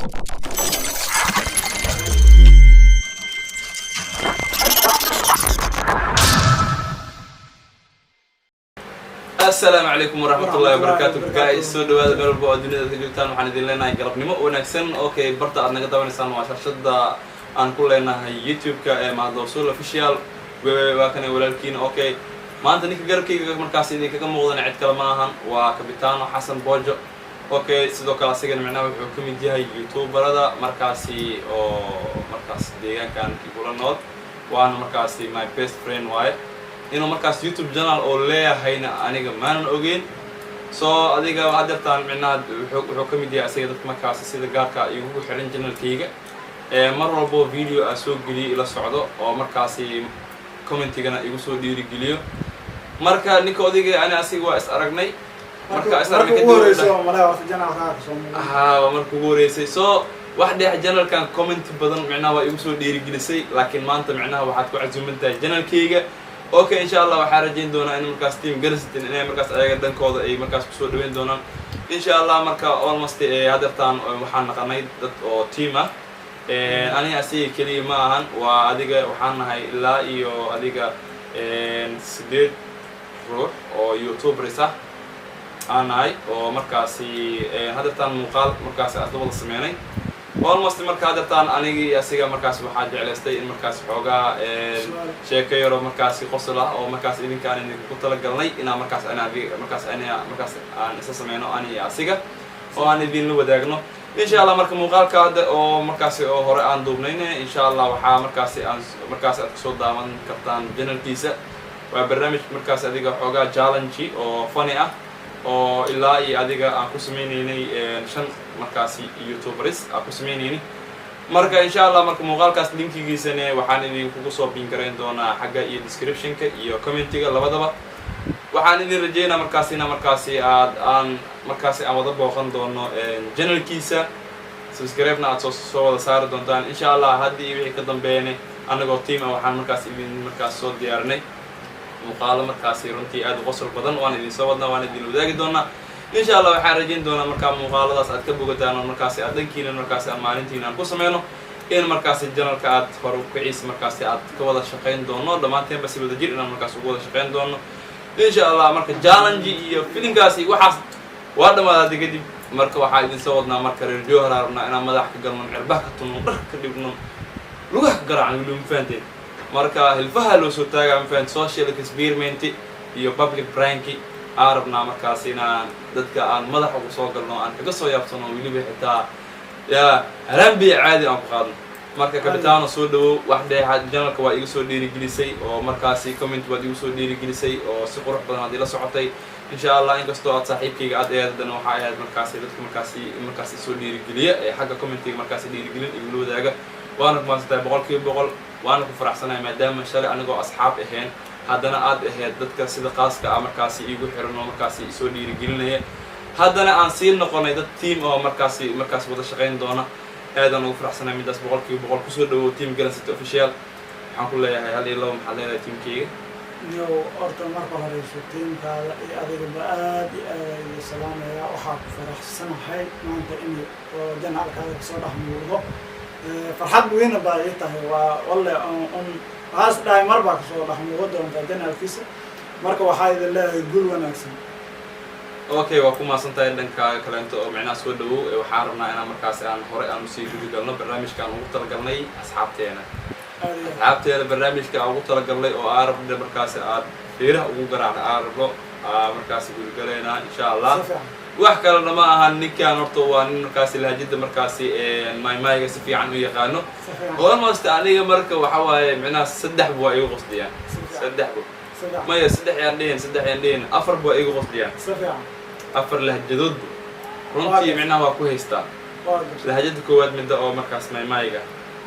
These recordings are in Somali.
Asalaamu calaykum waraxmatullahi wabarakaatu, guys. Soo dhawaada meel walba oo dunida ka joogtaan. Waxaan idin leenahay galabnimo wanaagsan. Okay, barta aad naga daawanaysaan waa shaashada aan ku leenahay YouTube-ka ee Mahadlowsul Official. Waa kana walaalkiina. Okay, maanta ninka garabkayga markaas idinkaga muuqdana cid kale ma ahan, waa Kabitaano Xasan Bojo. Okay, sidoo kale asigana micnaha wuxuu ka mid yahay youtuberada markaasi oo markaas deegaankan igula nool, waana markaasi my best friend waaye. Inuu markaas YouTube channel oo leeyahayna aniga maanan ogeyn. So adiga hadeertaan micnaha wuxuu ka mid yahay asiga dadka markaasi sida gaarka igugu xiran channelkayga ee mar walbo video aa soo geliyo ila socdo oo markaasi commentigana igu soo dhiirigeliyo. Marka ninka odayga ani asiga waa is aragnay. Marka is marka aragnay ugu kadib horeysa oo malaya horta channelkaaga kasoo muuqda. Haa, waa marka ugu horeysay. So wax dheex channelkan comment badan micnaha waa igu soo dhiirigelisay, laakiin maanta micnaha waxaad ku casuuman tahay channelkayga. Okay, insha Allah waxaa rajayn doonaa in markaas team Garsitin inay markaas ayaga dhankooda ay markaas kusoo dhaweyn doonaan, insha Allah. Marka almost hadeertaan waxaan naqanay dad oo team ah. Aniga asiga keliya ma ahan, waa adiga waxaan nahay ilaa iyo adiga sideed ruux oo youtubers ah aan nahay oo markaasi hadeertaan muuqaal markaasi aan isla wada sameynay almost. Marka hadeertaan anigii iyo asiga markaas waxaa jeclaystay in markaas xoogaa sheeko yaro markaasi qosol ah oo markaas idinkaan idinku talagalnay inaan markaas ana markaas ana markaas aan isla sameyno ani iyo asiga oo aan idinla wadaagno, insha Allah. Marka muuqaalka hadda oo markaasi oo hore aan duubnayne, insha Allah waxaa markaasi aan markaasi aad kusoo daawan kartaan channelkiisa. Waa barnaamij markaas adiga xoogaa challenge oo funny ah oo ilaa iyo adiga aan ku sameyneynay shan markaasi youtubers aan ku sameyneynay. Marka insha Allah marka muuqaalkaas linkigiisane waxaan idinkugu soo pin garayn doonaa xagga iyo descriptionka iyo commentiga labadaba. Waxaan idin rajeynaa markaasina markaasi aad aan markaasi aan wada booqan doono channelkiisa, subscribe-na aad soo wada saari doontaan, insha Allah. Haddii iyo wixii ka dambeeyane anagoo team ah waxaan markaas idin markaas soo diyaarinay muuqaalo markaasi runtii aad u qosol badan. Waan idin soo wadnaa, waan idin wadaagi doonaa, insha Allah. Waxaan rajayn doonaa markaa muuqaaladaas aad ka bogataan oo markaasi aad dhankiina markaasi aan maalintiina aan ku sameyno in markaasi channelka aad hor ukiciisa markaasi aad ka wada shaqayn doono dhammaanteenba si wada jir inaan markaas ugu wada shaqayn doono, insha Allah. Marka challenge iyo filimkaasi waxaas waa dhamaada hadda kadib. Marka waxaa idin soo wadnaa marka reer Jowhar aa rabnaa inaan madax ka galno, cirbaha ka tunno, dhar ka dhibno, lugaha ka garaacno weli, ma fahanteen? Marka hilfaha loo soo taagaa, ma fahanteen? Social experiment iyo public pranki aan rabnaa markaas inaan dadka aan madax ugu soo galno, aan kaga soo yaabsano, weliba xitaa yaa harambiya caadi aan ku qaadno. Marka Kabitaano, soo dhawow. Wax dheexa channelka waa igu soo dhiirigelisay oo markaasi comment waad igu soo dhiirigelisay oo si qurux badan aad ila socotay, insha Allah. Inkastoo aad saaxiibkayga aad eed, haddana waxaa ahayd markaasi dadka markaasi soo dhiirigeliya ee xagga commentiga markaasi dhiirigelin igula wadaaga. Waana ku mahadsantahay 100%, waana ku faraxsanahay maadaama shalay anigoo asxaab ahayn haddana aad ahayd dadka sida qaaska ah markaasi iigu xiran oo markaasi isoo dhiirigelinaya, haddana aan sii noqonay dad team oo markaasi wada shaqayn doona. Aadaan ugu faraxsanahay midaas 100%. Kusoo dhawow team Galan City Official. Waxaan ku leeyahay hal iyo labo. Maxaad leedahay teamkeyga? Niyow, horta marka horeyso tiimkaada iyo adigaba aad iyo aad aa idin salaamaya. Waxaa ku faraxsanahay maanta in oo channelkaada kasoo dhex muuqdo. Farxad weyna baa ii tahay. Waa walle un waxaas dhahay mar baa kasoo dhex muuqan doontaa channelkiisa. Marka waxaa idin leeyahay guul wanaagsan. Okay, waa ku mahadsan tahay dhankaaga kaleento oo micnaha soo dhawow. Waxaan rabnaa inaan markaasi aan hore aan usii guda galno barnaamijka aan ugu talagalnay asxaabteena. Aad iyo aad. Asxaabteena barnaamijka aan ugu talagalnay oo aan rabna markaasi aad feeraha ugu garaacna aan rabno aa markaasi gudagalaynaa, insha Allah. Si fiican. Wax kalena ma ahan, ninkan horta waa nin markaasi lahjada markaasi maymayga si fiican u yaqaano. Si fiican. Almost aniga marka waxa waaye micnaha saddex bu waa igu qosliyaan. Si fiican. Saddex bu. Saddex. Maya, saddex yaan dhihin, saddex yaan dhihin, afar bu waa igu qosliyaan. Si fiican. Afar lahjadoodbu runtii micnaha waa ku haystaa. Waa gashay. Lahjada koowaad midda oo markaas maymayga.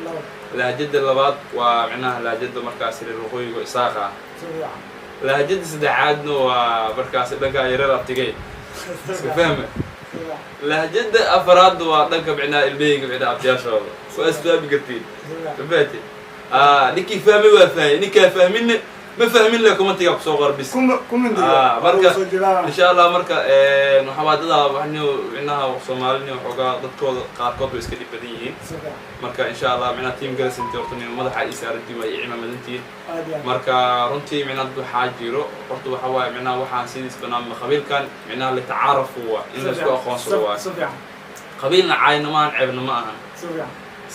Laba. Lahjada labaad waa micnaha lahjada markaasi reer waqooyiga isaaqa ah. Si fiican. Lahjada saddexaadna waa markaasi dhanka yareer abtigay, iska fahma. Si fiican. Lahjada afaraadna waa dhanka micnaha ilmahayga, micnaha abtiyaashooda. Waa isfahmi kartiin. Si fiican. Mafahate? Ninkii fahmay waa fahmay, ninkaa fahminna. Ma fahmin le, commentiga kusoo qor bis. Commentiga Ah, marka soo jawaaba. Insha Allah. Marka waxaa waa dadaa waxni micnaha Soomaalini waxoogaa dadkooda qaarkood way iska dhib badan yihiin. Si fiican. Marka insha Allah, micnaha team Galasinti horta nin madaxa ii saarantiin, waa ii cimaamadantiin. Aad iyo aad. Marka runtii micnaha dad waxaa jiro horta waxa waaye micnaha waxaan sidiis banaan qabiilkan micnaha litacaarafu waa in la isku aqoonsado waa. Si fiican. Qabiilna caayna maahan, ceebna ma ahan. Si fiican.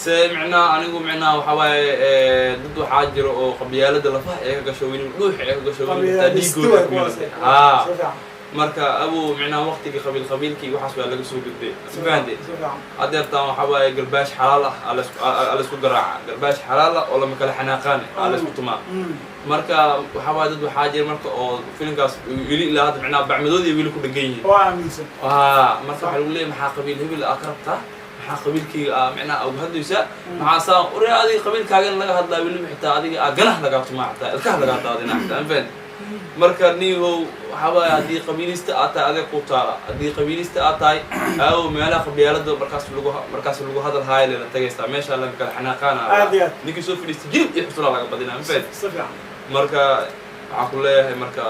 Se micnaha anigu micnaha waxa waaye dad waxaa jiro oo qabyaalada lafaha ee ka gasho, weliba dhuuxa ee ka gasho, weliba xitaa Qabiilisti dhiigooda way ku kuwaas. milantay haa. Si fiican. Marka abu micnaha waqtigii qabiil qabiilkii waxaas waa laga soo gudbay, si fahanti. Si fiican. Hadeertaan waxaa waaye garbaash xalaal ah aa laisku garaaca, garbaash xalaal ah oo lama kala xanaaqaane aa laisku tumaa. Marka waxaa waaye dad waxaa jira marka oo filimkaas weli ilaa hadda micnaha bacmadoodii weli ku dhegan yihiin. Oo aaminsan. Haa, marka waxaa lagu leeyahay, maxaa qabiil hebel aa ka rabtaa? Maxaa qabiilkayga aa micnaha uga hadlaysaa? Maxaa saa ore adiga qabiilkaaga in laga hadlaa, weliba xitaa adiga aa ganah lagaa tumaa, xitaa ilkaha lagaa daadinaa xitaa, ma fahanti? Marka nihow waxaa waaye haddii qabiilista aad tahay adiga ku taala, haddii qabiilista aad tahay aawo meelaha qabyaalada markaas lagu hadal haayo lela tagaysaa, meesha laga kala xanaaqaana. Aad iyo aad. Ninkii soo fadhiistay jilib iyo xusulaa laga badinaa, ma fahanti? Si fiican. Marka waxaan ku leeyahay marka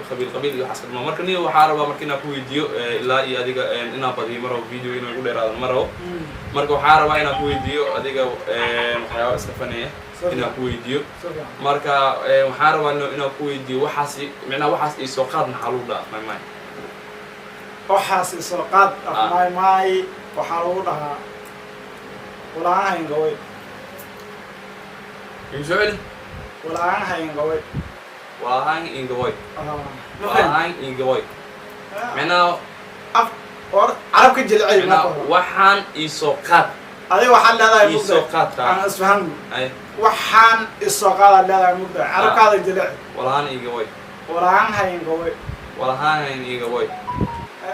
qabiil qabiil iyo waxaas kadhuma. Marka niyo waxaa rabaa marka inaan ku weydiiyo ilaa iyo adiga inaan badiyo ma rabo, video inuu igu dheeraado ma rabo. Marka waxaa rabaa inaan ku weydiiyo adiga waxyaaba iska faneeya inaan ku weydiiyo. Si fiican. Marka waxaan rabaa inaan ku weydiiyo waxaas micnaha waxaas ii soo qaad maxaa lagu dhaha my mind? Waxaas isoo qaad af maay waxaa lagu dhahaa walaaan hayn gaway. Igu soo celi. Walaaan hayn gaway. Walahaan ingaboy. Ma Walahaan ingaboy micnaha. Af or carabka jilcay micnaha marka hore. Waxaan ii soo qaad. Adiga waxaad leedahay Ii soo mugda qaad taa. Aan isfahanno. Ay. Waxaan isoo qaadaad leedahay mugda, carabkaada jilci. Walahaan ingaboy. Walaaan hayn gaway. Walahaan ingaboy.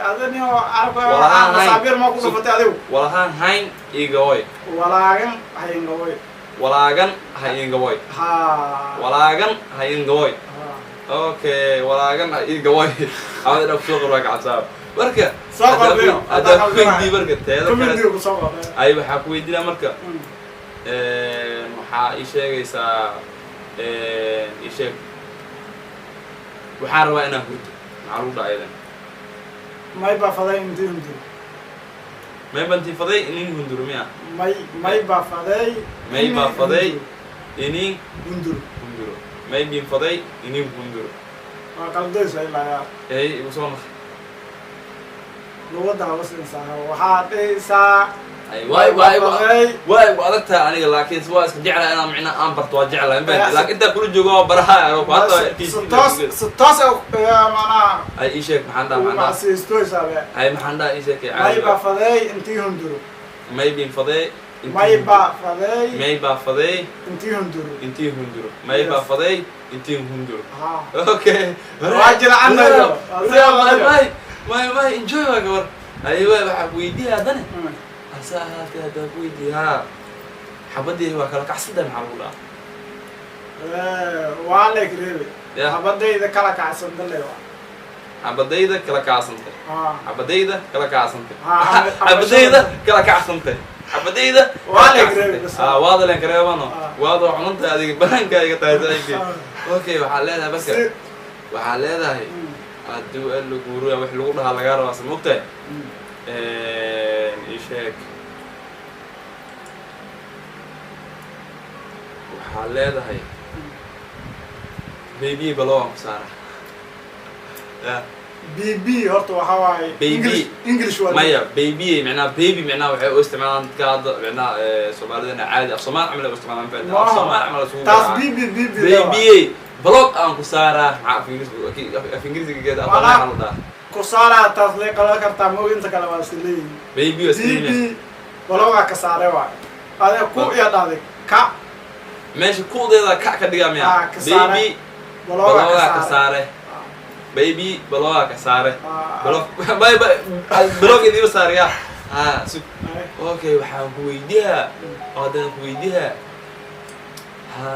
Adani oo carabka Walahaan hayn. masaabiir maa ku dhufatay adigu? Walahaan hayn igaboy. Walaagan hayn gaway. Walaagan ha ingaboy. Ha. Walaagan ha ingaboy. Ha. Okay, walaagan ha igaboy, awada dhab soo qoraa gacansaab marka. Soo qorbiyo. Haddaa ku weydii marka teeda kale. Commentiga ku soo qorbiyo. Ay, waxaa ku weydiinaa marka waxaa ii sheegaysaa, ii sheeg, waxaan rabaa inaan hurdo, maxaa lagu dhaha ayadan? May baa faday intii hunduro. May bantii faday inin hunduro miya? May baa faday. May baa faday inin hunduro. Hunduro. May bin faday inin hunduro. Waa qaldaysa ilaa yaa. Ey, igu soo naq. Luqadda hawasinsaa waxaad dhehaysaa. Ay, waay waay faday. Waay, waa adag tahay aniga, laakiin waa iska jeclahay inaan micnaha aan barto, waa jeclahay ma, laakiin intaan kula joogo waa baraha hata. Si toos, si toos macnaha. Ay, ii sheeg, maxaan dhaha, maxaan dhaha? Macsiistoysabe. Ay, maxaan dhaha? Ii sheeg. May baa faday intii hunduro. May bin faday intii May hunduro. baa faday. May baa faday. Intii hunduro. Intii hunduro. May baa faday intii hunduro. Ha. Okay. Waa jilcannayo. May may may, enjoy waa gabar. Ay waay, waxaa ku weydiiya haddana, hase ahaatee haddaan ku weydiiya haa, xabadii waa kala kacsantahay, maxaa lagu dhahaa? Waa leeg reebe. Ya. Xabadayda kala kacsan dale waa. Xabadayda kala kacsantay. Ha. Xabadayda kala kacsantay. Ha, Xabadayda kala kacsantay, xabadayda Waa kala leeg kacsantay. reebe bas. Ah, waada leen kareebano. Ah. Waada waa cunantahay adiga, banaanka iga tahay saaxiibkay. Okay, waxaa leedahay marka waxaa leedahay haddii alla guuruya wax lagu dhahaa lagaa rabaa, sa mogtahay? Ii sheeg, waxaa leedahay baby baloo ku saara ya. B B horta waxaa waaye Baby. English, English waa. Maya, baby micnaha, baby micnaha waxay u isticmaalaan dadka hadda micnaha Soomaalidana caadi af Soomaali camal ay u isticmaalaan, fahantaa? Af Soomaali camal isugu Taas garaacaan. B B B B. Baby block aan ku saaraa, maxaa af Ingiriis, af Ingiriisiga geeda af Walaa. Soomaali camal dhaha. Ku saaraa taas lay qalan kartaa moog, inta kale waa is leeyihin. Baby waa B isleeyihiin. B baloogaa ka saare waay adiga ku iyo dhahday ka. Meesha kudeeda ka ka dhigaa miya? Ah, ka saare. Baby baloogaa baloogaa ka ka saare. Saare baby baloogaa ka saare. Ah. Block bay bay block idiima saariya ha sug. Ay. Okay, waxaan ku weydiyaa oo haddana ku weydiyaa ha,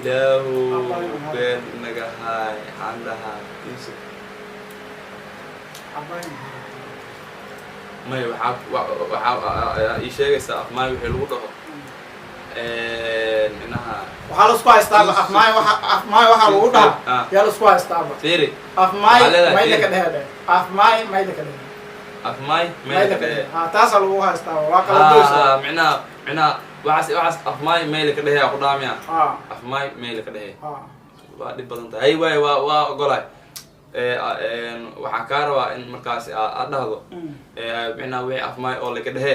Ilaahu been naga haay, maxaan dhahaa Yusuf? Cabayn. May, waxaa waxaa ii sheegaysaa afmaay wixii lagu dhaho. Micnaha Waxaa la isku haystaaba afmaay, waxa afmaay waxaa lagu dhahaa. Yaa la isku haystaaba? Fiiri. Afmaay. Waxaa leedahay Mayda ka fiiri. dhehe dheh, afmaay mayda ka dhehe. Afmaay mayda mayla ka ka dhehe. dhehe. Ha, taasaa lagu haystaaba, waa kala doysa. Micnaha waxaas afmaay mayla ka dhehe aa ku dhaamiya. Ha. Afmaay mayla ka dhehe. Ha. Waa dhib badan tahay. Hay waay, waa ogolaay. Waxaa kaa rabaa in markaasi aad dhahdo micnaha wixii afmaay oo laka dhehe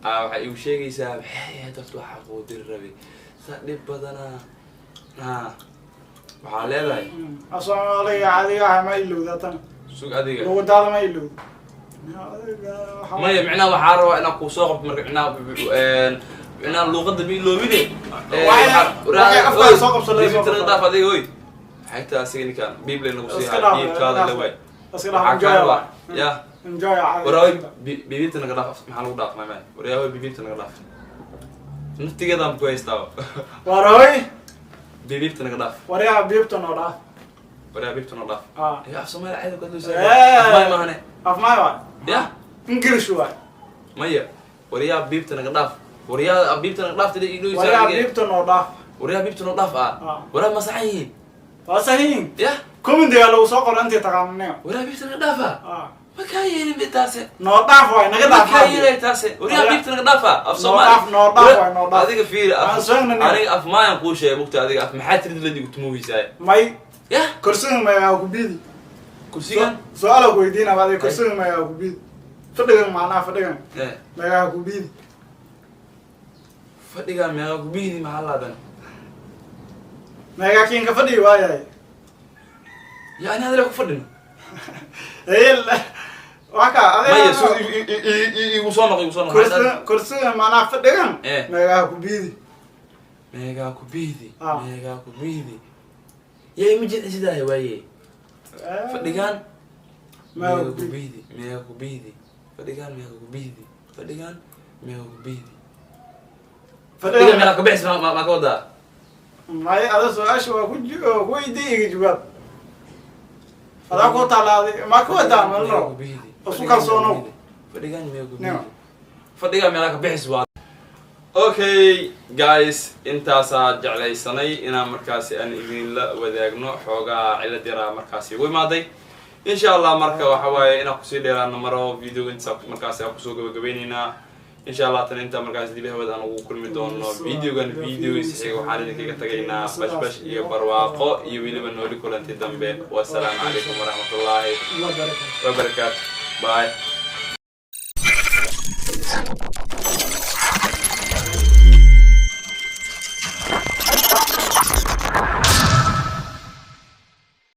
waxay igu sheegaysaa. Maxay ahayd horta waxaa kuu diri rabay? Saa dhib badanaa. Ha, waxaa leedahay. Soomaaliga caadiga ah ma ilowda tan. Sug adiga. Luqadaada ma ilowda. Maya, micnaha waxaa rabaa inaan kuu soo qabto. Marka micnaha luuqada ma iloobine. Waxay afkaaga soo qabso, laga soo Biibta naga qabso. dhaaf adiga. Oy, maxay tahay asiga ninkaan biib lay nagu Iska siihaa. dhaaf, Biibtaada la waay. Iska dhaaf. Waxaa kaa Enjoy. rabaa ya. Enjoy caadi. Waraawe, biibta naga dhaaf. Maxaa lagu dhaaf? Mamay, waraawe, biibta naga dhaaf. Naftigeedaan ku haystaa. Waroy. Biibta naga dhaaf. Waryaha, biibta noo dhaaf. Waryaa, biibta noo dhaaf. Ya, af Soomaali caadi ku hadlaysaa. Afmaay maahane. Afmaay waay. Ya. English waay. Maya, waryaa, biibta naga dhaaf. Waryaa, biibta naga dhaaf tida idhoysaa. Waryaha, biibta noo dhaaf. Waryaa, biibta noo dhaaf. Ah. Waraa, ma saxan yihiin? Waa sahiin. Ya. Commentiga lagu soo qoro intii taqaananiga. Waryaa, biibta naga dhaafa. Ma kaa yeelin be taase. Noo dhaaf waay, naga Ma dhaaf. kaa yeelay taase. Waryaa, biibta naga dhaafa af Noo Soomaali. dhaaf, noo dhaaf waay, noo dhaaf. Adiga fiiri, af Aan soo nani. Aniga af maayan kuu sheegay mugta. Adiga af maxaa tirida la digutumuhaysaa? May. Ya. Kursiga mayaa ku biidi? Kursigan? Su-aala ku weydiina baad. Kursiga mayaa ku biidi? Fadhigan, macnaha fadhigan. Mayaa ku biidi? Fadhigaa meeqa kubihidi? Maxaa laadan? Meegaa kiinka fadhigi waayahay? Ya, ani adila ku fadhino. Heel waa ka adiga. Maya, su igu soo noqo, igu soo noqo. Kursiga, macnaha fadhigan. Meegaa ku biidi? Meegaa ku bihdi? Ah. Meegaa ku bihdi? Yaa, ima jecsidahay waaye fadhigaan. Meegaa meegaa ku ku bihdi? Meegaa ku bihdi fadhigaan? Meegaa ku bihdi fadhigaan? Meegaa ku bihdi fadhigaan? Fadhigan. Meegaa ka bixis ma ka wadaa? May, ada su-aasha waa ku ku weydii, iga jawaab. Adaa ku taalaaday, ma ku wadaa Meegaa malro. ku bihdi? Isku kalsoonow. Fadhigaan meegaa ku Nio. bihdi? Fadhigaan meegaa ka bixis waa. Okay guys, intaasaa jeclaysanay inaan markaasi aan idinla wadaagno. Xoogaa cilad yaraa markaasi igu imaaday. Insha Allah marka waxa waaye inaan kusii dheeraano maro video intaas markaasi aan kusoo gabagabeyneynaa. Insha Allah tan intaa markaasi dib hawada aan ugu kulmi doono videogan videogiisa xiga, waxaan idinkaga tagaynaa bashbash iyo barwaaqo iyo weliba nooli kulanti dambe. Wasalaamu calaykum waraxmatullaahi Wa barakatu. wabarakaatu. Bye.